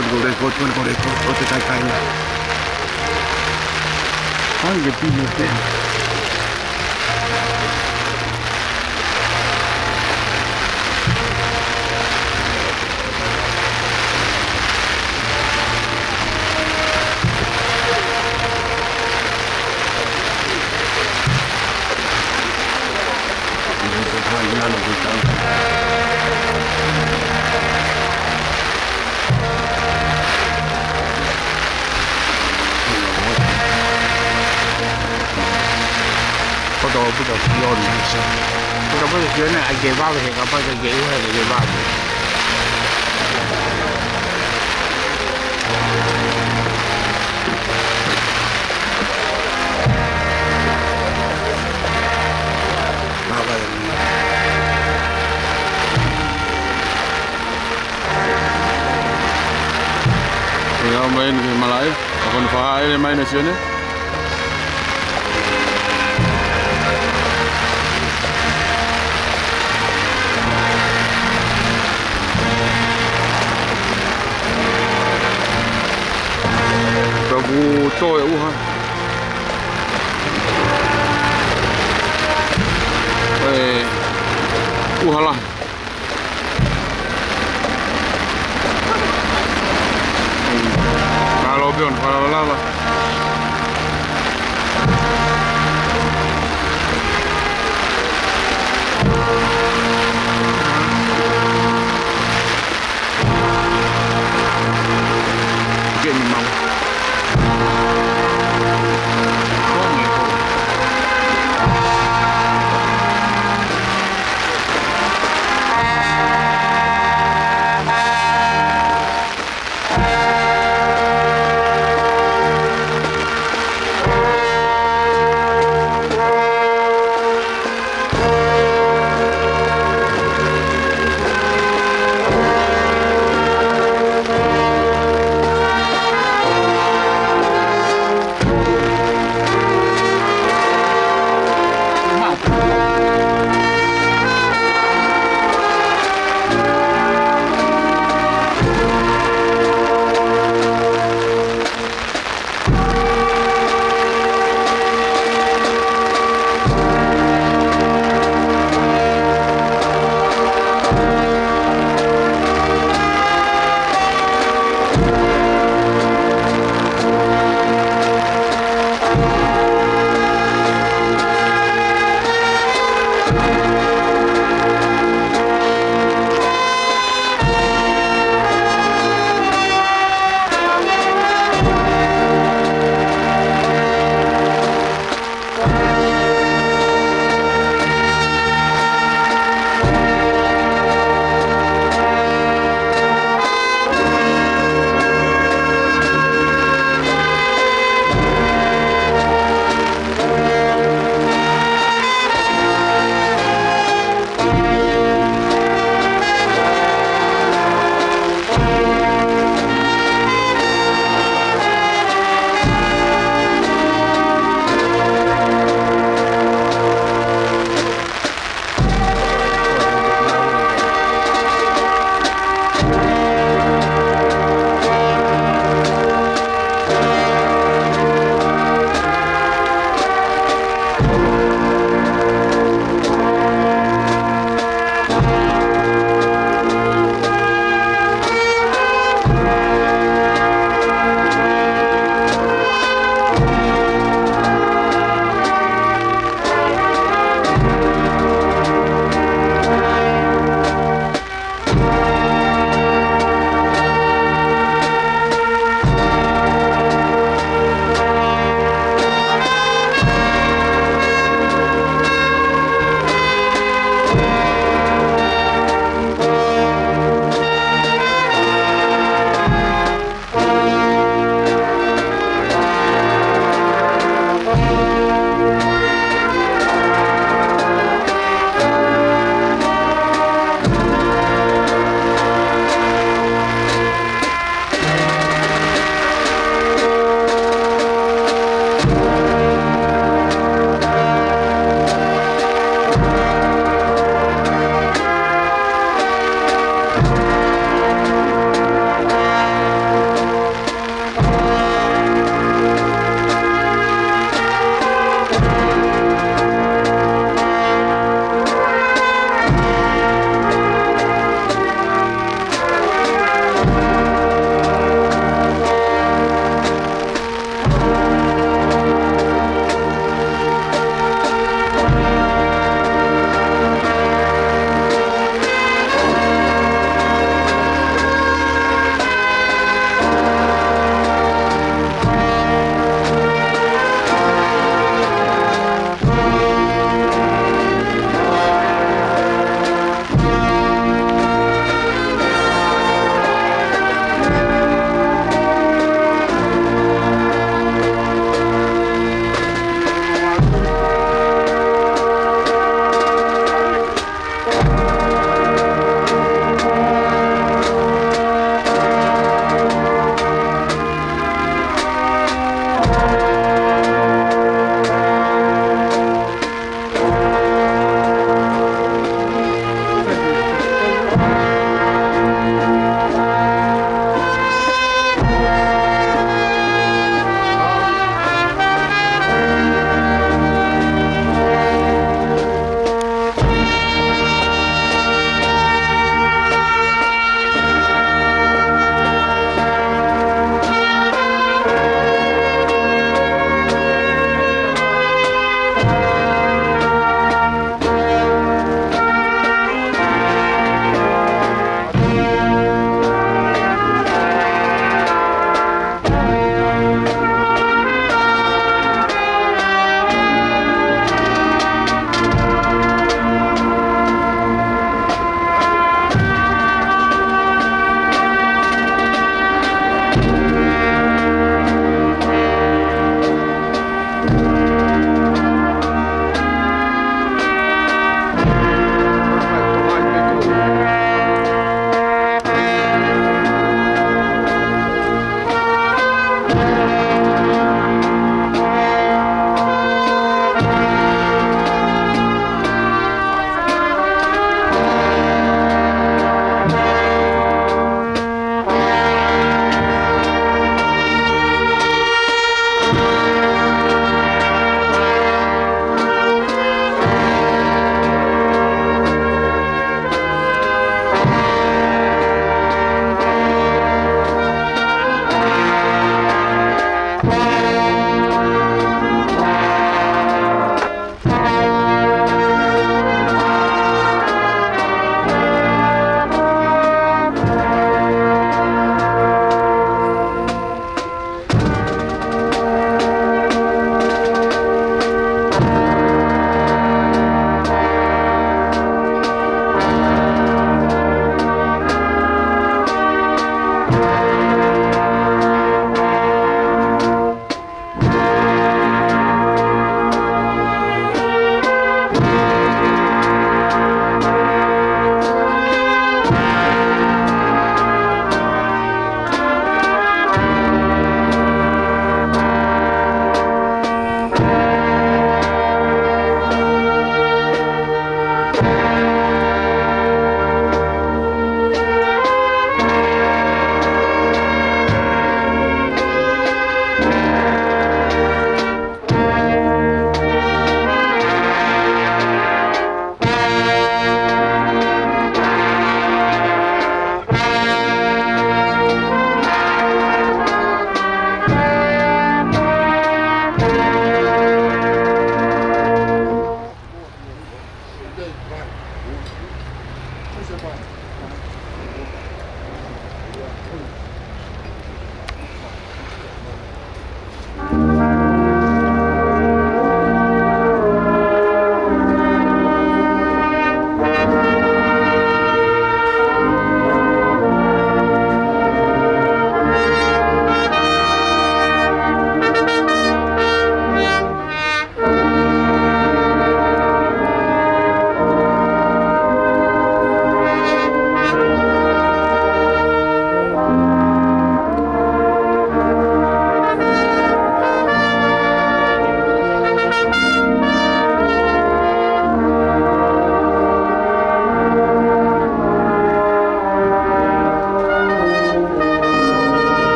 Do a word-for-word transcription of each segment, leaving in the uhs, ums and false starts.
Ko e record, ko e record ʻo e kakai na. Hangē ko e pine pē. Ko e puta fiona ʻisa. Puta puta fiona, ʻai ke vave he kapau ʻe ʻikai ke ʻuha, ʻai ke vave. Ko e ʻaho mai eni ki he malaʻe, ʻa ko ʻene fakaʻele mai ʻa Sione. Pea kuo toe ʻuha. ʻE, ʻuha lahi. Mālō pē ʻene fakalavalava. Ke ni mau. Ko ni ko.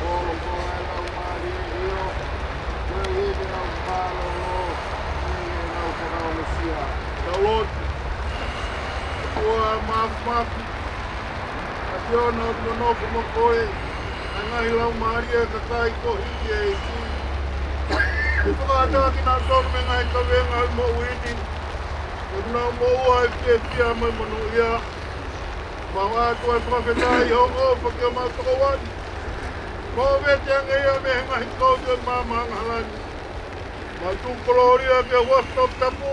Ko e Laumālie ʻio, ko e ʻEiki ʻoku nau mālōlō, ko e ʻEiki ʻoku nau fakaongosia. Tau lotu. ʻOtua Māfimafi, ʻa e ʻOtua ʻoku nonofo mo koe, ʻa e ngaahi laumālie ʻa e kakai kuo hiki ʻe he ʻEiki. Ke fakataki kinautolu mei he ngaahi kavenga ʻo e moʻui ni, ke nau moʻua ʻi he fiefia mo e monūʻia. Mau ʻoatu ʻa e fakafetaʻi ʻi hoʻo ʻofa ki homau tokoua ni. Mau vete ange ia mei he ngaahi kovi ʻo e maama angahala ni. Mau tuku kolōlia ki he huafa toputapu,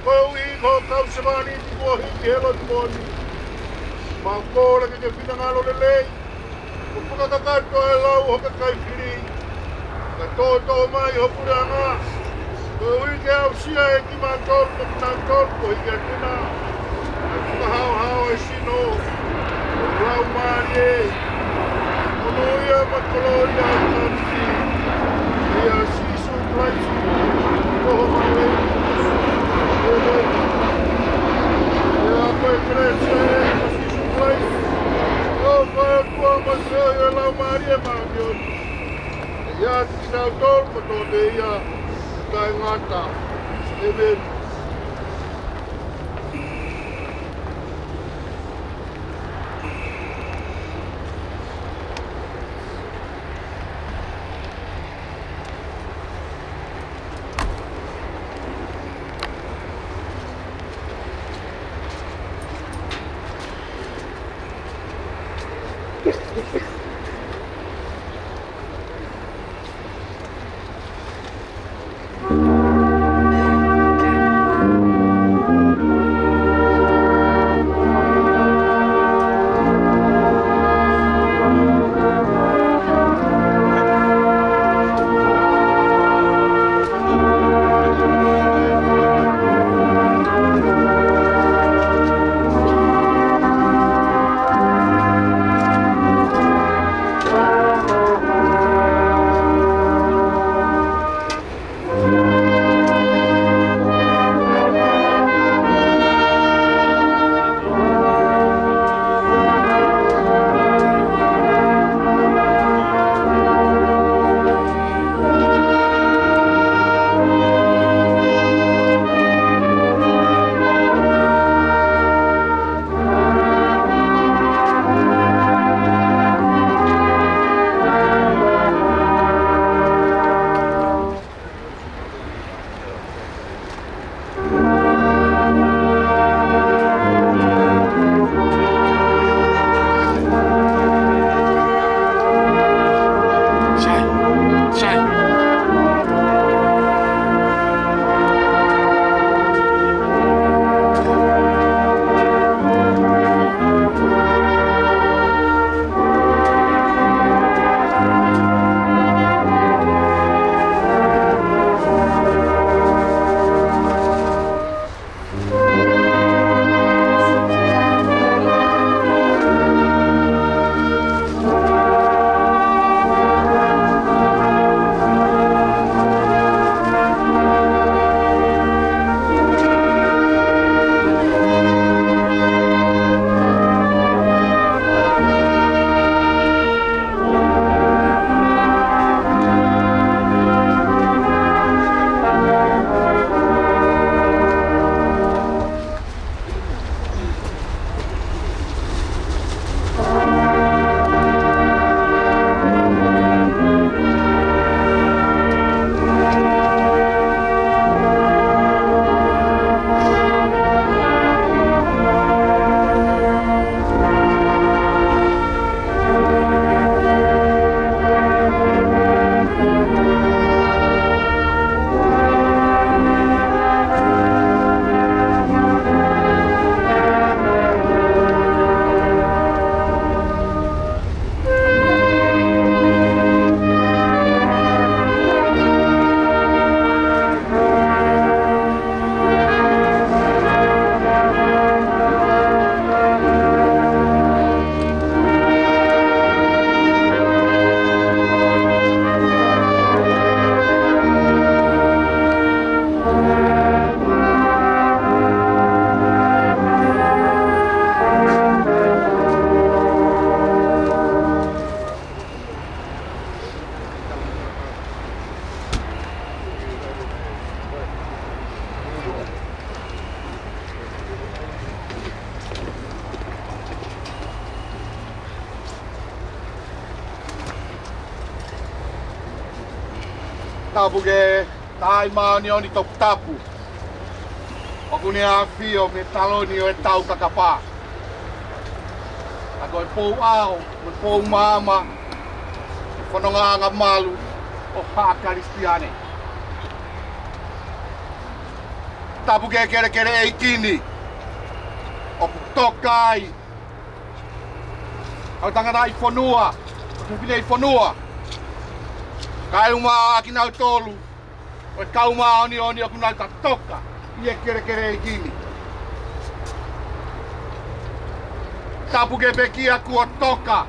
koeʻuhi ko e kau sevāniti kuo hiki he lotu moʻoni. Mau kole ke ke finangalo lelei, ʻo fakakakato ʻa e lau ʻo e kakai fili, kae tōtō mai ho puleʻanga, koeʻuhi ke aʻusia ʻe kimautolu mo kinautolu kuo hiki atu na ʻa e fakahaohaoa ʻo e sino, ʻo e laumālie, monūʻia mo e kolōlia ʻo e Tamai, ʻia Sīsū Kalaisi, ko homau ʻEiki. ʻĒmeni. ʻIa ko e kelesi ʻa e ʻEiki ko Sīsū Kalaisi, ʻofa ʻa e ʻOtua mo e feohi ʻa e Laumālie Māʻoniʻoni, ʻe ʻiate kinautolu kotoa pē ia, taʻengata. ʻĒmeni. Tapu ki he Taaʻi Māʻoniʻoni Toputapu ʻoku ne ʻafio mei he taloni ʻo e tau kakapa. Ka ko e pouʻao mo e pou maama, e fonongaʻanga malu ʻo haʻa Kalisitiane. Tapu ki he kelekele ʻeiki ni ʻoku toka ai ʻa e tangataʻi fonua, ʻa e fefine ʻi fonua, kae ʻumaʻā kinautolu ʻo e kau māʻoniʻoni ʻoku nau toka ʻi he kelekele ʻeiki ni. Tapu ki he pekia kuo toka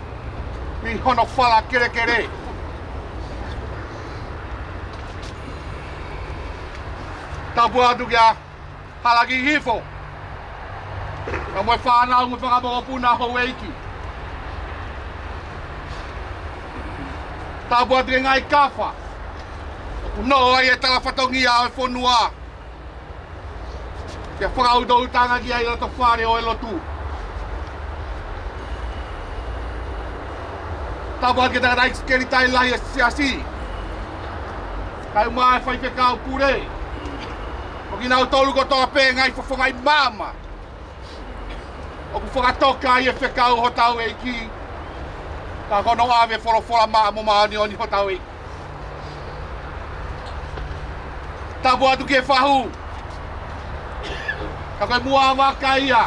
ʻi hono fala kelekele. Tapu atu kia Halakihifo, pea mo e fānau mo e fanga mokopuna houʻeiki. Tapu atu ki he ngaahi kafa ʻoku noʻo ai e tala fatongia ʻo e fonua, ke fakaʻutoʻutanga ki ai e loto fale ʻo e lotu. Tapu atu ki he tangataʻi sekelitali lahi ʻo e siasi, kae ʻumaʻā e faifekau pule, mo kinautolu kotoa pē ngaahi fofongaʻi maama ʻoku fakatoka ai e fekau hotau ʻeiki, ka ko hono ʻave folofola maʻa mo māʻoniʻoni hotau ʻeiki. Tapu atu ki he fahu, ka ko e muʻa vaka ia,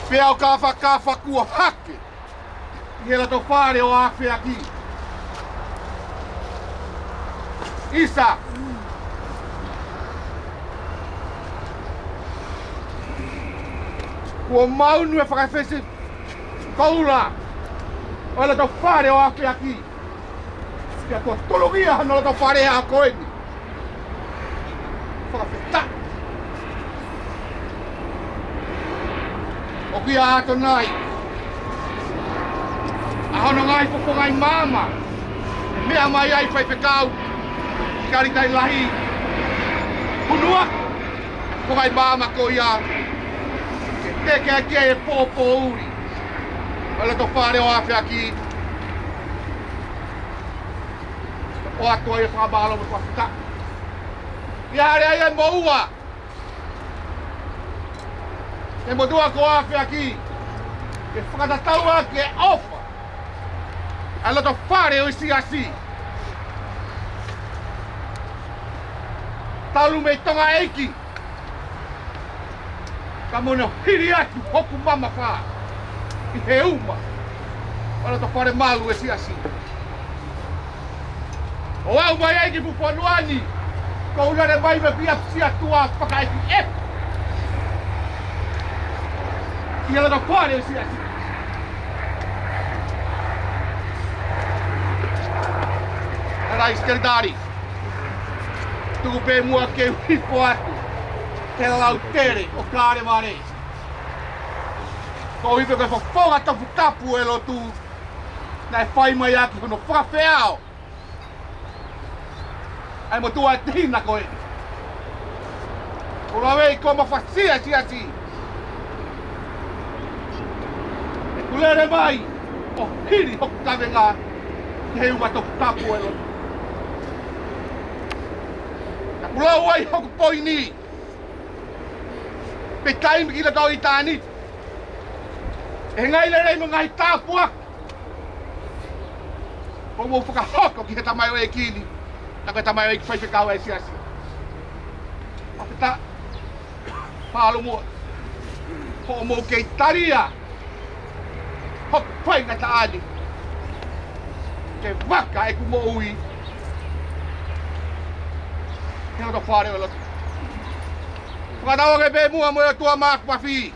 pea ʻoku kafakafa kuo hake ʻi he loto fale ʻo ʻAfeaki. ʻIsa, kuo maunu e fakafesi koula ʻo e loto fale ʻo ʻAfeaki. Pea kuo tolongia hono loto fale ʻa ko eni. Fakafetaʻi. ʻOku ʻi ai ʻatonai ʻa hono ngaahi fofongaʻi maama, meʻa mai ai faifekau, sekelitali lahi, hunua fofongaʻi maama ko ia, ke teke ʻaki e pōpouli ʻo e loto fale ʻo ʻAfeaki. ʻOatu ai e fakamālō mo e fakafetaʻi. ʻI he ʻaho ni ʻoku moʻua e motuʻa ko ʻAfeaki ke fakatatau ʻaki e ʻofa ʻa e loto fale ʻo e siasi. Talu mei Tonga ʻeiki, ka mo hono hili atu hoku mamafa ʻi he uma ʻo e loto fale malu ʻo e siasi. ʻO aʻu mai ai ki Fuʻu Fonua ni, ko ʻUnale mai me pia pisia tua fakaefi e ʻi he loto fale ʻo e siasi. Tangataʻi sekelitali, tuku pē muʻa ke u hifo atu he lautele ʻo Kalevale. Ko e hifo ko e fofonga toputapu ʻo e lotu naʻe fai mai ʻaki hono fakafeʻao ʻa e motuʻa tehina ko ē. Ko e lave ʻi ko mafasia siasi, ʻeku lele mai ʻo hili hoku kavenga ki he uma toputapu ʻo e lotu. Naʻa ku lau ai hoku poini pe taimi ki loto ʻitāniti, ʻe ngaahi lelei mo e ngaahi tāpuaki kuo mou fakahoko ki he tamaioʻeiki ni, ka ko e tamaioʻeiki faifekau ʻa e siasi. Fakafetaʻi. Fakalūkufua hoʻomou kei talia hoku faingataʻa ni ke vaka ʻeku moʻui he loto fale ʻo e lotu. Fakatauange pē muʻa mo e ʻOtua Māfimafi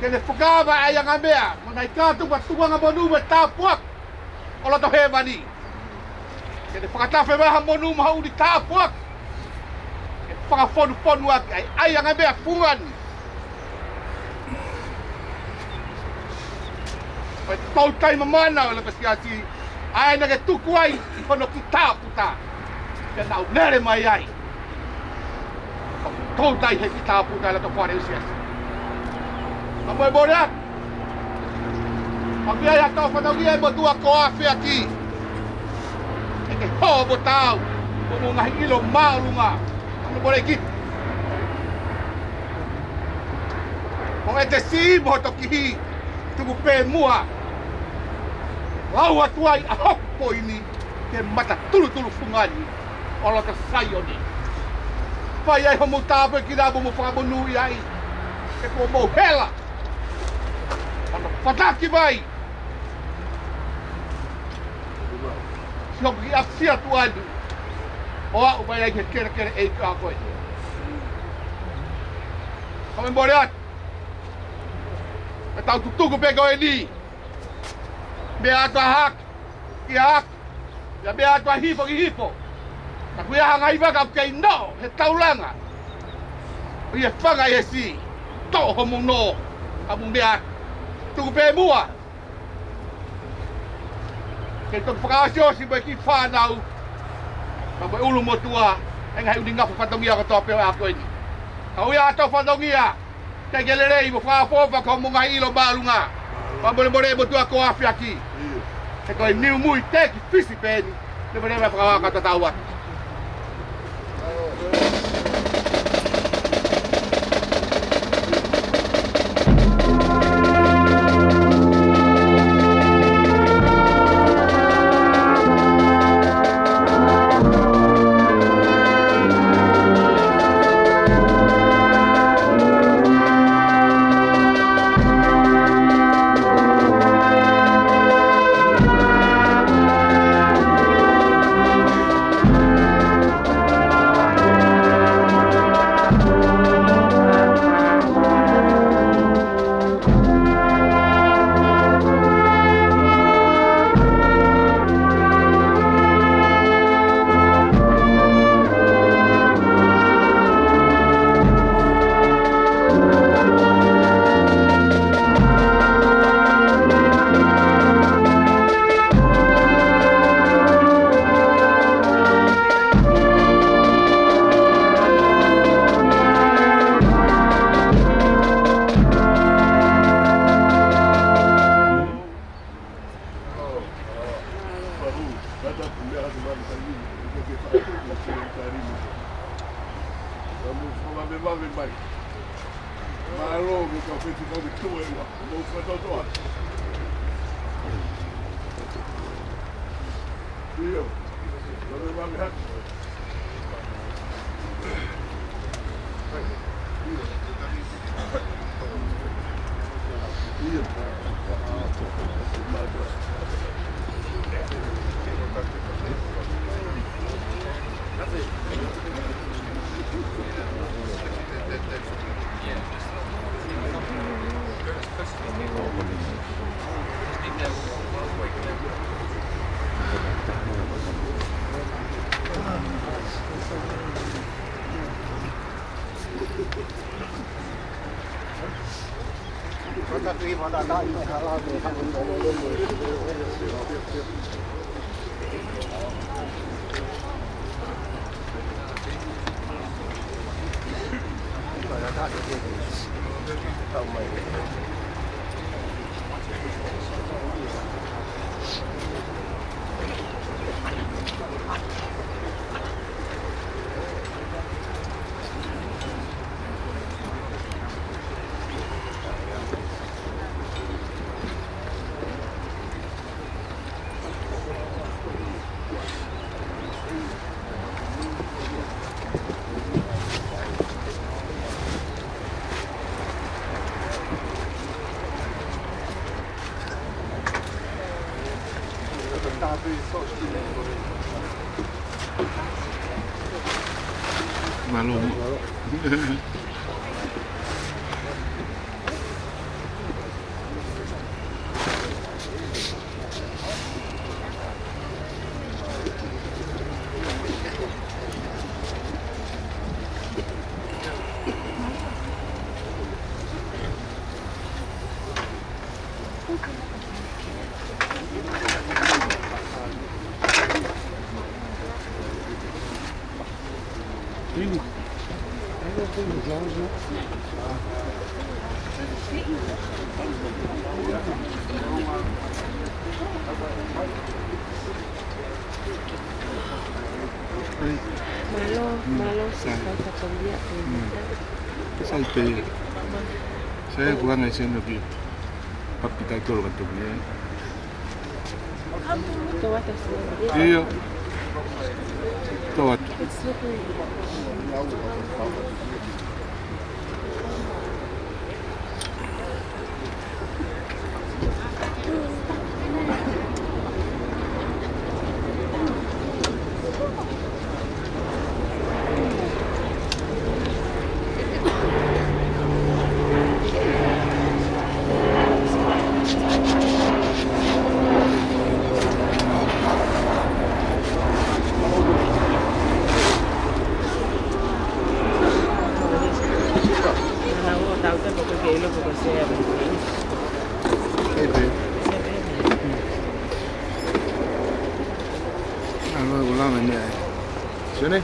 ke ne fakaava ʻa e anga meʻa mo e ngaahi kātupa tukuangamonū mo e tāpuaki ʻo loto hēvani. Ke ne fakatafe mai ha monū mahuʻinga tāpuaki ke fakafonufonu ʻaki ʻa e anga meʻa fungani ʻo e toutai mamana ʻo e loto siasi, ʻa ia naʻa ke tuku ai ʻi hono kiʻi tāputa, pea naʻa ku lele mai ai ʻo toutai he kiʻi tāputa ʻi loto fale ʻo e siasi. Ka mo e mole atu, ʻoku ʻi ai ha tau fatongia ʻi he motuʻa ko ʻAfeaki. Tō mo taau, mo hoʻomou ngaahi ʻilo māʻolunga, ʻa hono moleki. Ko e tesi mo hoto kihi, tuku pē muʻa. Lau atu ai ʻa hoku poini, ki he mata tulutulu fungani ʻo loto Saione. Fai ai hoʻomou tāpuekina mo hoʻomou fakamonūʻia ai. He kuo mou hela. Hono fataki mai. Siʻoku kiʻi ʻafio atu ʻo aʻu mai ai ki he kelekele ʻeiki ko eni. Ko e mole atu. ʻE tau tutuku pē ko eni. Meʻa atu ʻa hake ki hake. Pea meʻa atu ʻa hifo ki hifo. Ka ʻoku ʻi ai ha ngaahi vaka ʻoku kei noʻo he taulanga. ʻOku ʻi ai e fanga ʻi he siʻi. Toʻo hoʻomou noʻo. Ka mou meʻa atu. Tuku pē muʻa. Ke toki fakaʻosiʻosi mo e kiʻi fānau. Pea mo e ʻulumotuʻa, ʻa e ngaahi ʻuhinga fakafatongia kotoa pē ʻo e ʻaho ko eni. Ka ʻoku ʻi ai ʻetau fatongia, ke ke lelei mo fakaʻofoʻofa ki hoʻomou ngaahi ʻilo māʻolunga. Pea molemole motuʻa ko Afiaki. He ko e niu mui teki fisi pē eni. Leveleva e fakavaka tatau atu. Mālō mo e kau feti kau ki tuʻa ua. Mou fakatotoa. ʻIo. Mou vave hake. ʻIo. Mālō. Mālō, mālō, siʻi fai fatongia. Sai pē. Sai, kuanga i seno ki. Papi tautolu ka tuku ia. Tō atu, siʻi. ʻIo. Tō atu. Alo, ʻoku lava e meʻa ē. Sene?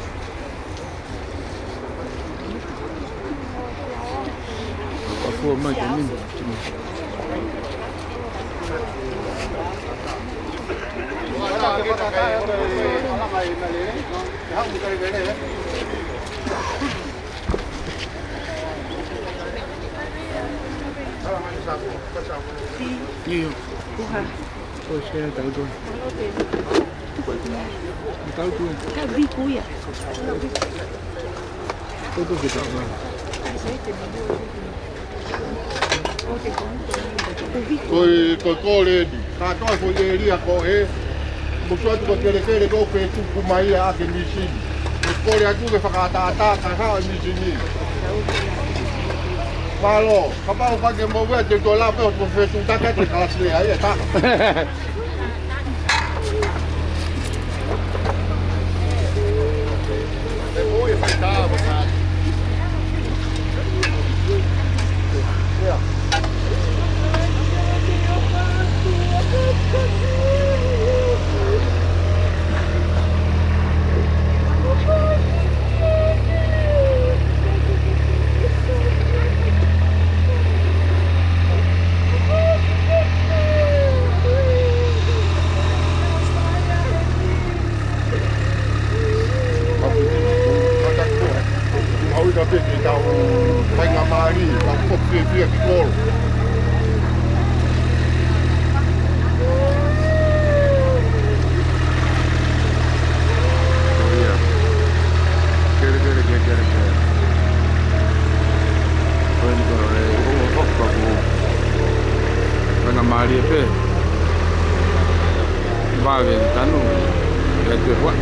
Ka fua mai ka mini. ʻIo. Ko e sea tau tō. Tau tō. Tau tō ke tau. Ko e, ko e kole eni. Kātoa ko e ʻēlia ko ē. Mou sio atu ko e kelekele ko ē ʻoku tuku mai ia ʻaki e mīsini. Ko e kole atu ke fakaʻataʻatā kae haʻu e mīsini. Mālō, kapau ʻoku ke moʻua te u toe lava pē ʻo toe fetuʻutaki atu e kalasi lea ia, tā. Au ina pē ke tau faingamālie, tau foki fiefia ki kolo. Ia. Kele, kele, kele, kele, kele. Ko eni ko e, ʻo, ʻo, ʻo, ʻo, ʻo. Faingamālie pē. Vave tanu, ʻe tuʻu ʻe kua.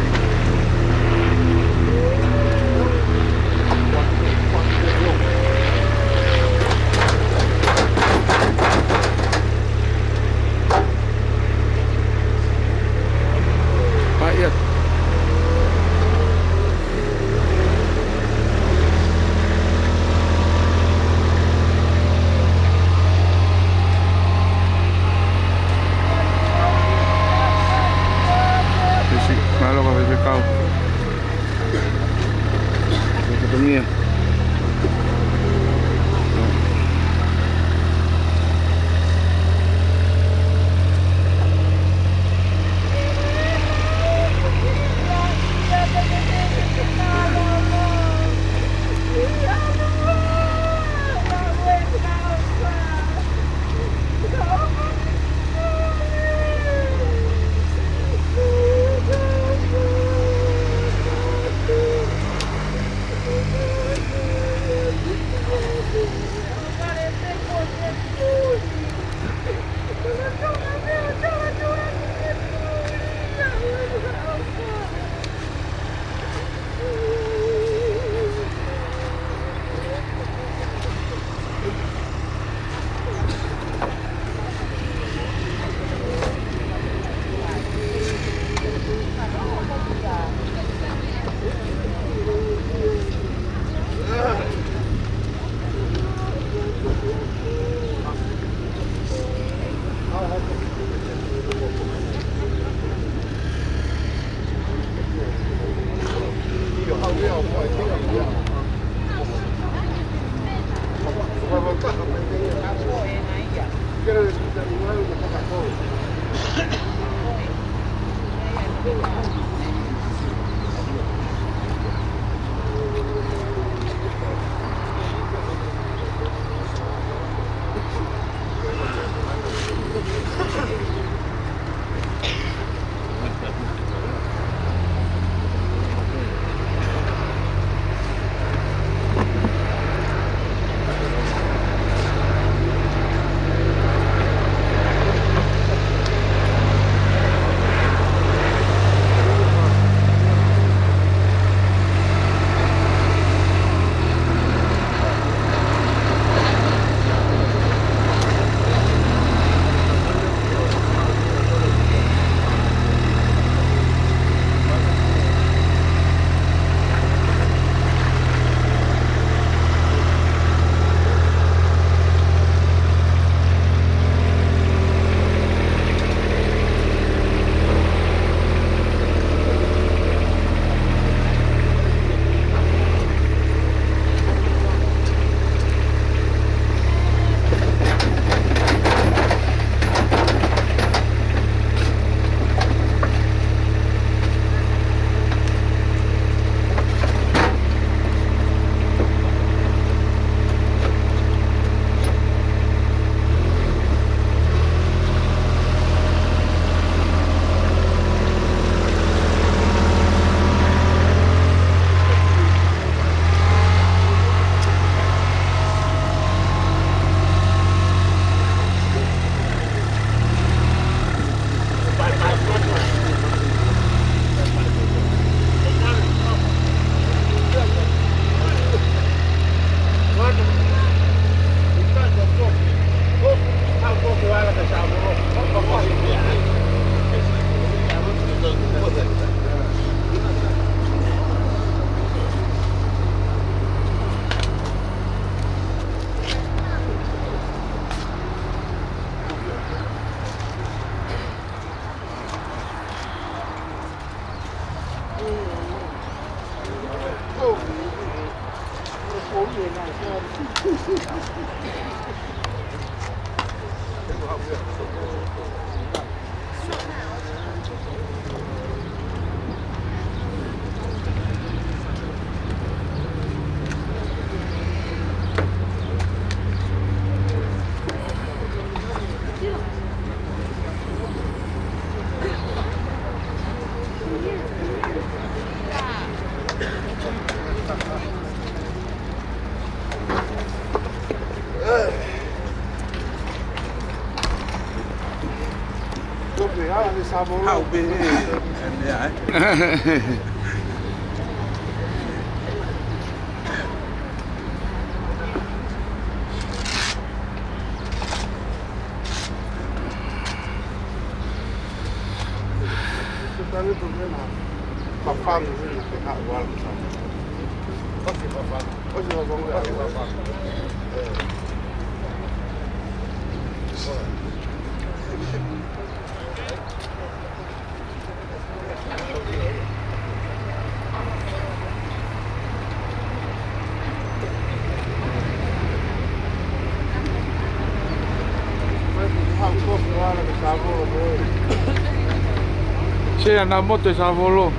Hau pē, ē, ē, ē. Sea na moto e Savolo.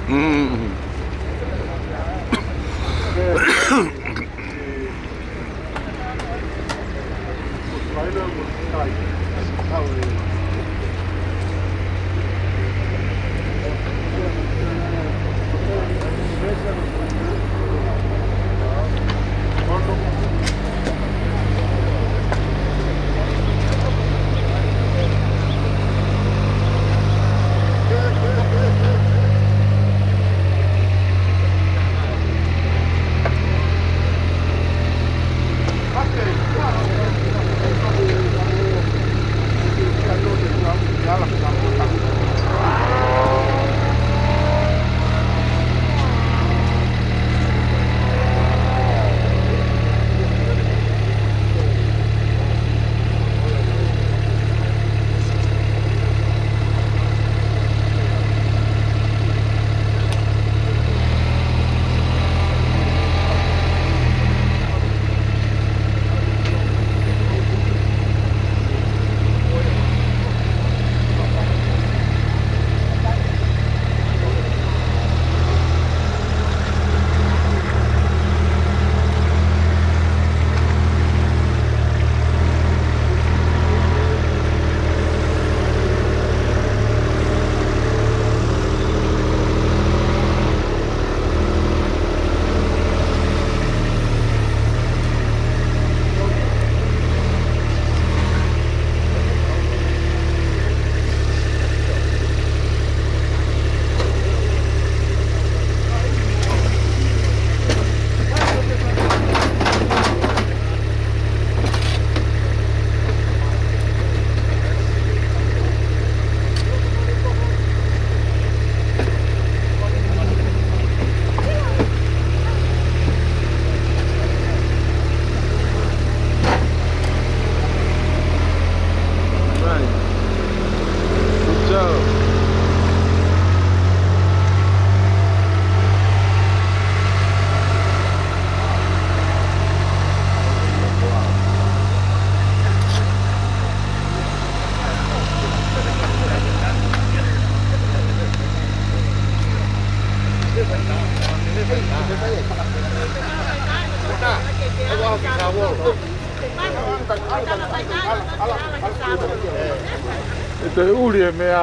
Mm. ʻE toe ʻuli e meʻa.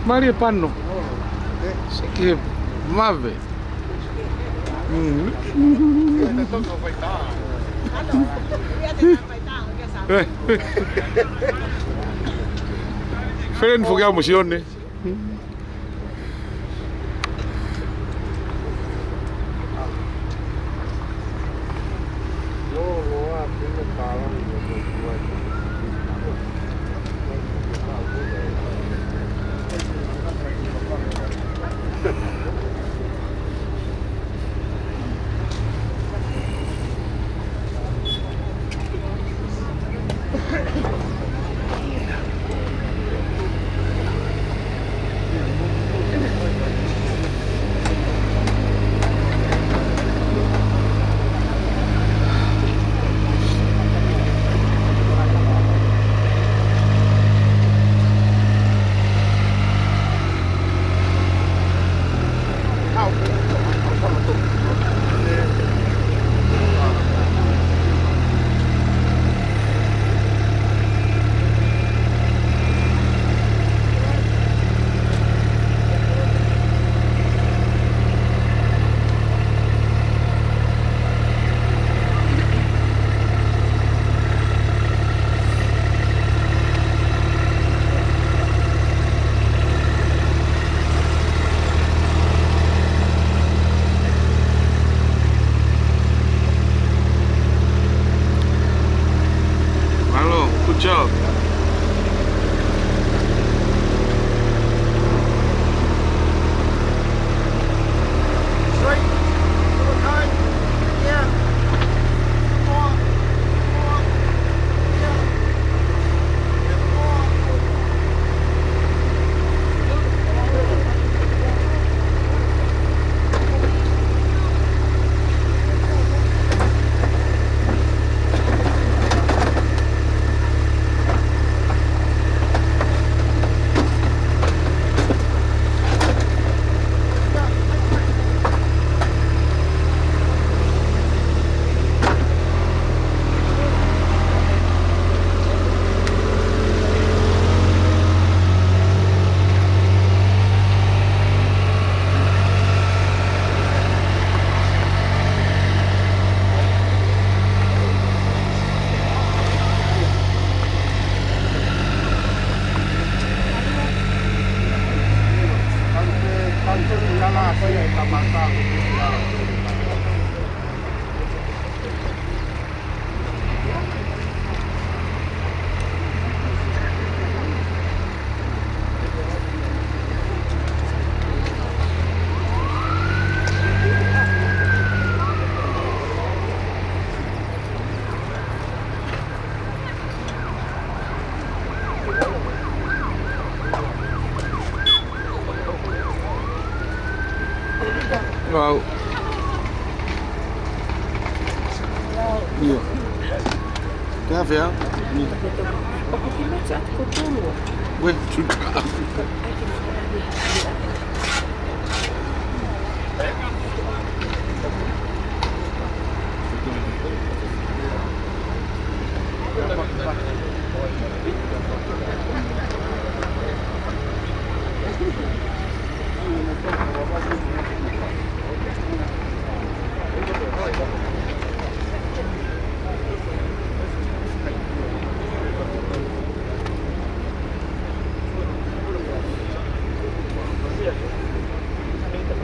Mālie Pano. Seki he vave. Mm. Felen foki au mo Sione. Mālō, good job. Wow. ʻIo. Kafe, ʻa? ʻOku ke mate atu ko tolu. Ue, suka.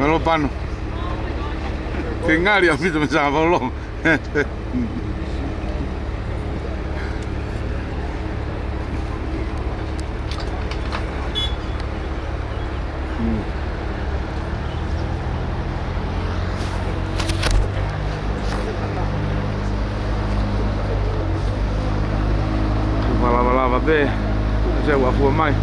Mālō Pano. Ke ngali a pita me sa valo. Pē, se ua fua mai.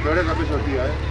Pero era cabezotías, ¿eh?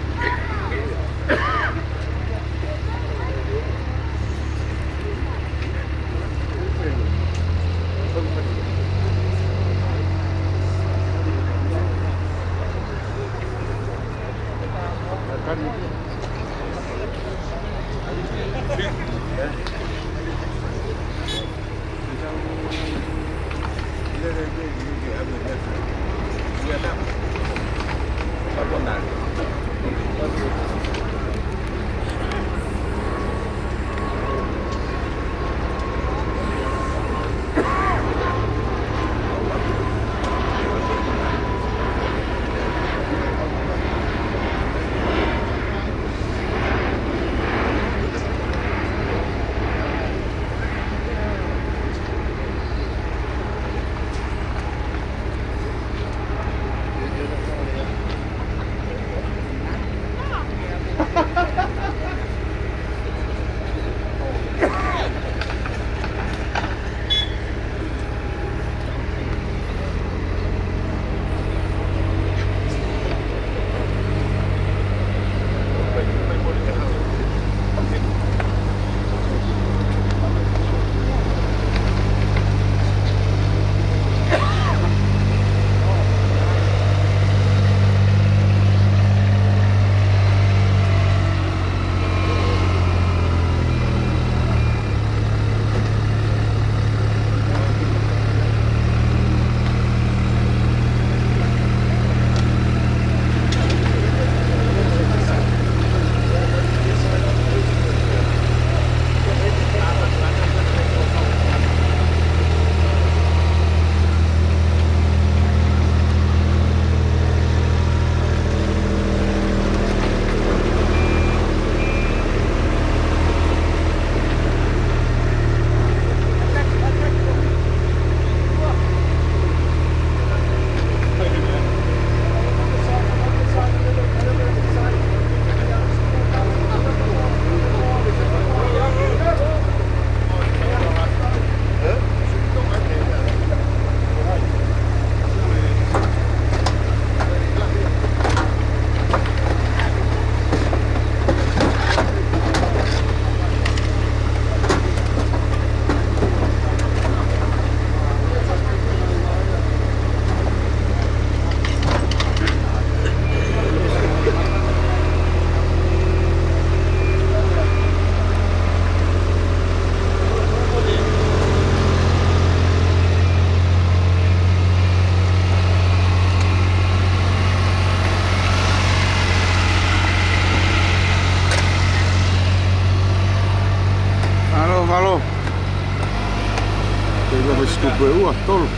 Ko e ua, tolu.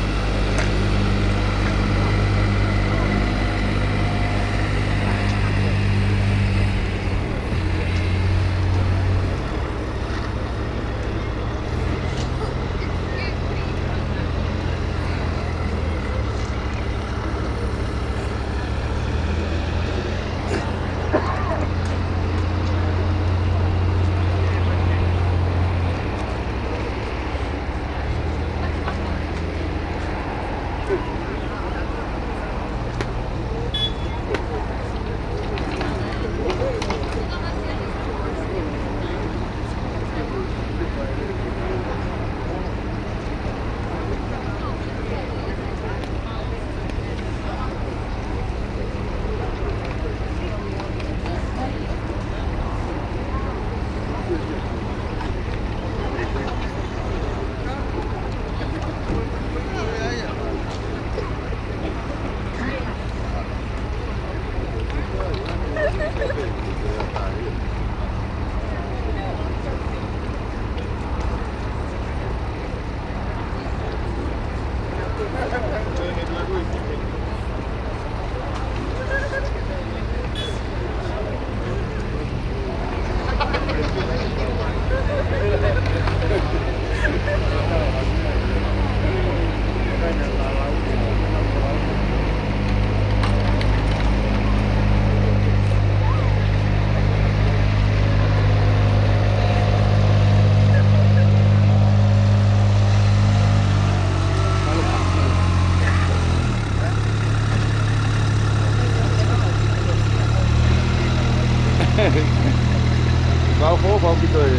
Kau fō, kau ki toi.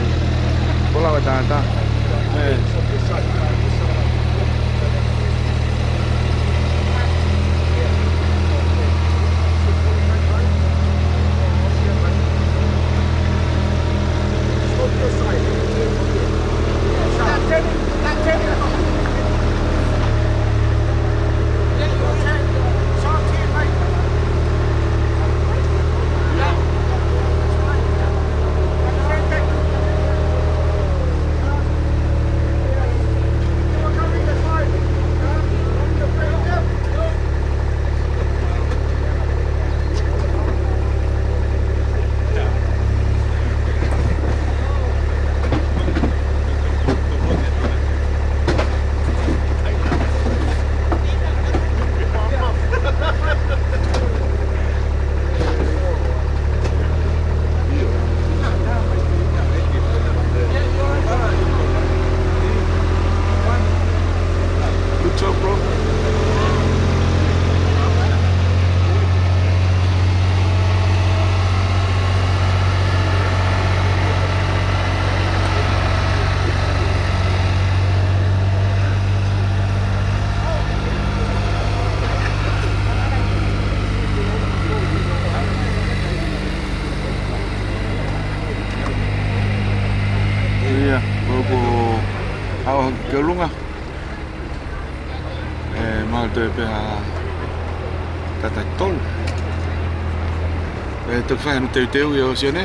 Kola wa tata. Eh. Good job, bro. Ia, ko, ko, ʻalu hake ki ʻolunga. ʻE, mahalo toe pē ha taʻu ʻe tolu. ʻE, toki fai hano teuteu ia ʻo Sione.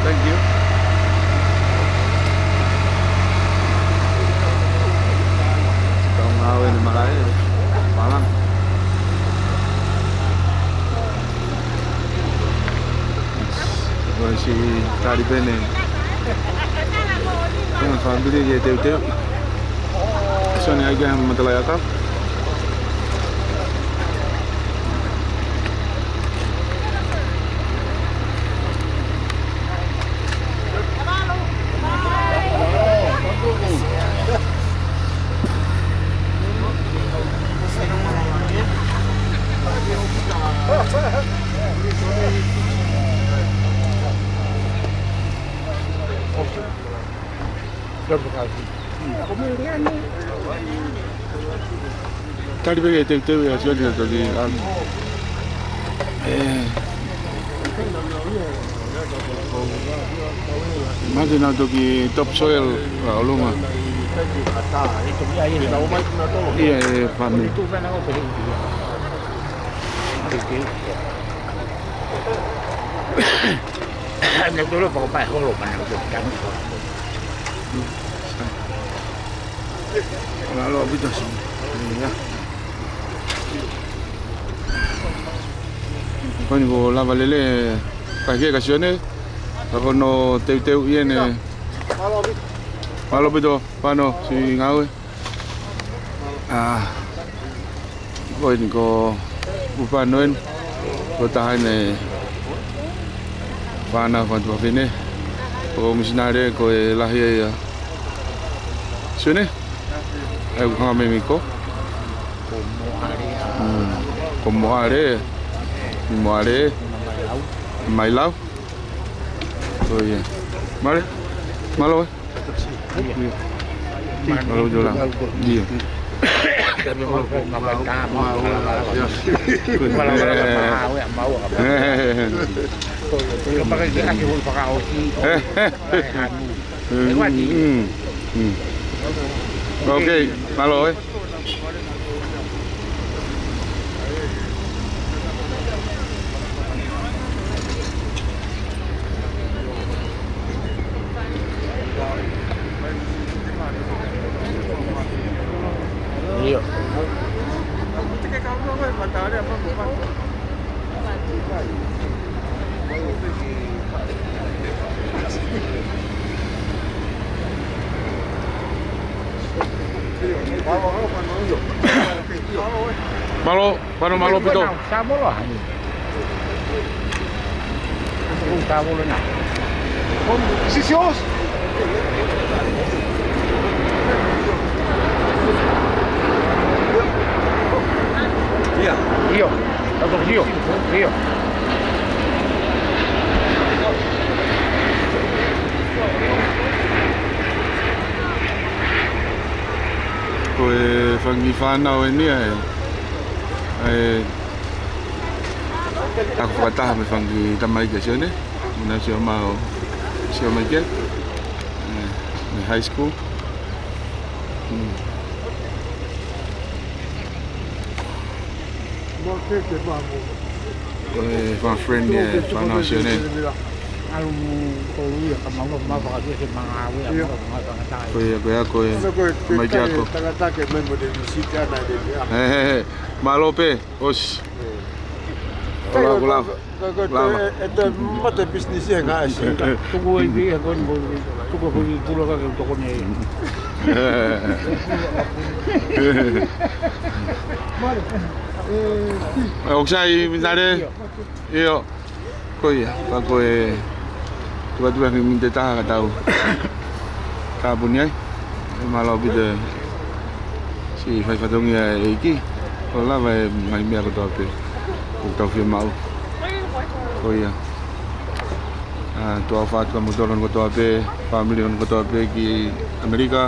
Thank you. Tau ngāue ni malai, malang. Ko e siʻi tali pē eni. Ko e fāmili ʻa e Teuteu. Sio ni ai ki he matalaʻiʻakau. Tali pē ki he Teuteu ia, sio ni ʻa e toki, um, eh, mahalo naʻa nau toki topsoil ʻa ʻolunga. Ia, e fāmili. Mālō ʻaupito Sione. Ia. Ko eni kuo lava lelei e kaikehe ka Sione. Ka ko hono teuteuʻi eni. Mālō ʻaupito. Mālō ʻaupito, Pano, siʻi ngāue. Ah, ko eni ko Upano eni, ko e taha eni e fānau fanga tuofefine, ko e misinale ko e lahi ia. Sione? ʻAi, ʻoku hanga mai mei ko? Mm, ko Moʻale. Moʻale. Mailau. Ko ia. Mālō. Mālō ē. Mālō ē. Ia. Mm, mm, mm. Ok, mālō ē. Mālō, mālō, mālō ʻaupito. Samoa. Samoa na. Is this yours? ʻIo. ʻIo. ʻIo. Ko e fanga kiʻi fānau eni ʻa e, ʻa e ako fakataha mo e fanga kiʻi tamaiki ʻa Sione. Mo na sio mau, sio mai ke. ʻE, mei high school. Hmm. Ko e fanga friend ʻa e fānau ʻa Sione. Ko ia, ko ia, ko e tamaiki ako. He, he, he. Mālō pē, ʻosi. Ko la, ko la. Ko, ko, ko, e, e te mate business ia ngā ʻasi. Tuku e pē, ko, ko, tuku ko i pula ka ke toko nei. ʻOku sai, Minare? ʻIo. Ko ia, ka ko e tuʻa tuʻa ki minte taha ka tau tāpuni ai. ʻE mālō ʻaupito siʻi fai fatongia ʻa e ʻEiki. ʻO lava e ngaahi meʻa kotoa pē ʻoku tau fiemaʻu. Ko ia. ʻA, tuʻa ʻofa atu kia moutolu hono kotoa pē, fāmili hono kotoa pē ki ʻAmelika,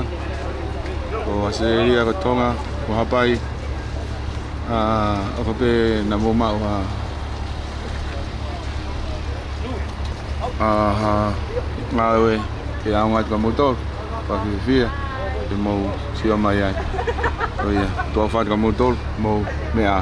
ko ʻAositelēlia, ko Tonga, ko Haʻapai. ʻA, ʻofa pē naʻa mou maʻu ha ʻa, ha ngāue ke ʻaonga atu kia moutolu, pea fiefia ke mou sio mai ai. Ko ia, tuʻa ʻofa atu kia moutolu, mou meʻa ā.